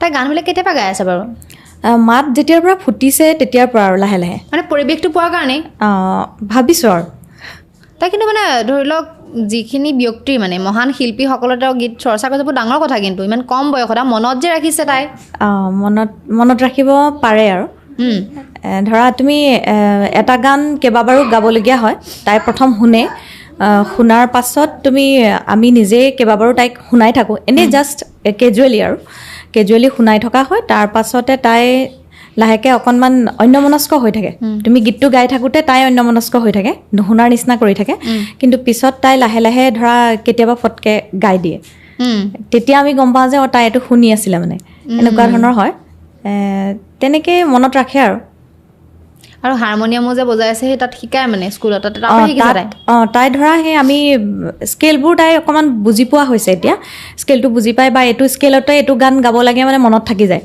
তাই গানবিলাক কেতিয়াৰ পৰা গাই আছে বাৰু? মাত যেতিয়াৰ পৰা ফুটিছে তেতিয়াৰ পৰা আৰু লাহে লাহে। মানে পৰিৱেশটো পোৱাৰ কাৰণেই। ভাবিছোঁ আৰু। তাই কিন্তু মানে ধৰি লওক যিখিনি ব্যক্তিৰ মানে মহান শিল্পীসকলৰ তেওঁ গীত চৰ্চা কৰিছে, বহুত ডাঙৰ কথা কিন্তু ইমান কম বয়সত আৰু মনত যে ৰাখিছে তাই। মনত ৰাখিব পাৰে আৰু। ধৰা তুমি এটা গান কেইবাবাৰো গাবলগীয়া হয়, তাই প্ৰথম শুনে, শুনাৰ পাছত আমি নিজেই কেইবাবাৰো তাইক শুনাই থাকোঁ, এনেই জাষ্ট কেজুৱেলি আৰু কেজুৱেলি শুনাই থকা হয়। তাৰ পাছতে তাই লাহেকৈ অকণমান অন্যমনস্ক হৈ থাকে। তুমি গীতটো গাই থাকোঁতে তাই অন্যমনস্ক হৈ থাকে, নুশুনাৰ নিচিনা কৰি থাকে। কিন্তু পিছত তাই লাহে লাহে ধৰা কেতিয়াবা ফটকৈ গাই দিয়ে, তেতিয়া আমি গম পাওঁ যে অঁ তাই এইটো শুনি আছিলে, মানে এনেকুৱা ধৰণৰ হয়। তেনেকেই মনত ৰাখে আৰু। আৰু হাৰমনিয়ামো যে বজাই আছে, সেই তাত শিকায় মানে স্কুলত, তাত তাৰ পৰা শিকিছে তাই? অঁ, তাই ধৰা সেই আমি স্কেলবোৰ তাই অকণমান বুজি পোৱা হৈছে এতিয়া, স্কেলটো বুজি পায় বা এইটো স্কেলতে এইটো গান গাব লাগে, মানে মনত থাকি যায়।